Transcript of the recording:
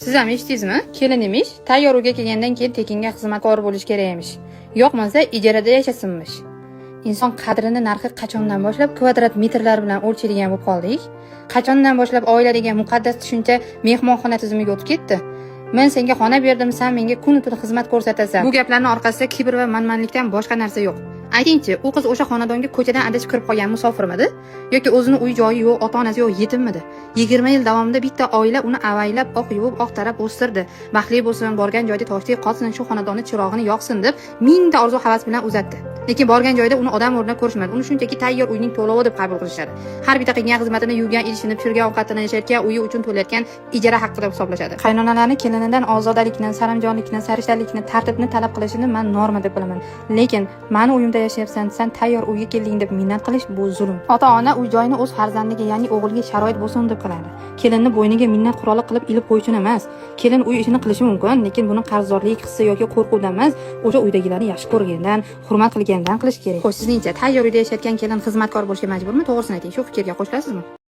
Siz ham eshitdingizmi? Kelin emish, tayyor uyga kelgandan keyin tekinga xizmatkor bo'lish kerak emish. Yoqmasa, ijarada yashasinmish. Inson qadrini narxi qachondan boshlab kvadrat metrlar bilan o'lchaydigan bo'lib qoldik? Qachondan boshlab oila degan muqaddas tushuncha mehmonxona tizimiga o'tib ketdi? Men senga xona berdim, san menga kunu tun xizmat ko'rsatasan. Bu gaplarni orqasida kibr va manmanlikdan boshqa narsa yo'q. Aytingchi, u qiz o'sha xonadonga ko'chadan adashib kirib qolgan musofirmidi yoki o'zini uy joyi yo'q, ota onasi yo'q yetimmidi? 20 yil davomida bitta oila uni avaylab, oq yuvib, oq tarab o'stirdi. Baxtli bo'lsin, borgan joyda toshdek qotsin, shu xonadonni chirog'ini yoqsin deb mingta orzu havas bilan uzatdi. Lekin borgan joyda uni odam o'rnida ko'rishmadi. Uni shunchaki tayyor uyning to'lovi deb qabul qilishadi. Har bitta qilgan xizmatini, yuvgan idishini, pishirgan ovqatini, yashayotgan uyi uchun to'layotgan ijara haqqi deb hisoblashadi. Qaynonalarni kelinidan ozodalikni, saranjomlikni, sarishtalikni, tartibni talab qilishini man norma deb bilaman. Lekin mani uyimda yashayapsan, san tayyor uyga kelding deb minnat qilish bu zulm. Ota ona uy joyini o'z farzandiga, ya'ni o'g'ilga sharoit bo'lsin deb qiladi. Kelinni bo'yniga minnat quroli qilib ilib qo'yish uchun emas. Kelin uy ishini qilishi mumkin, lekin buni qarzdorlik hissi yoki qo'rquvdan emas, o'sha uydagilarni yaxshi ko'rgandan, hurmat qilgandan qilish kerak. Xo'sh, sizningcha, tayyor uyda yashayotgan kelin xizmatkor bo'lishga majburmi? To'g'risini ayting, shu fikrga qo'shilasizmi?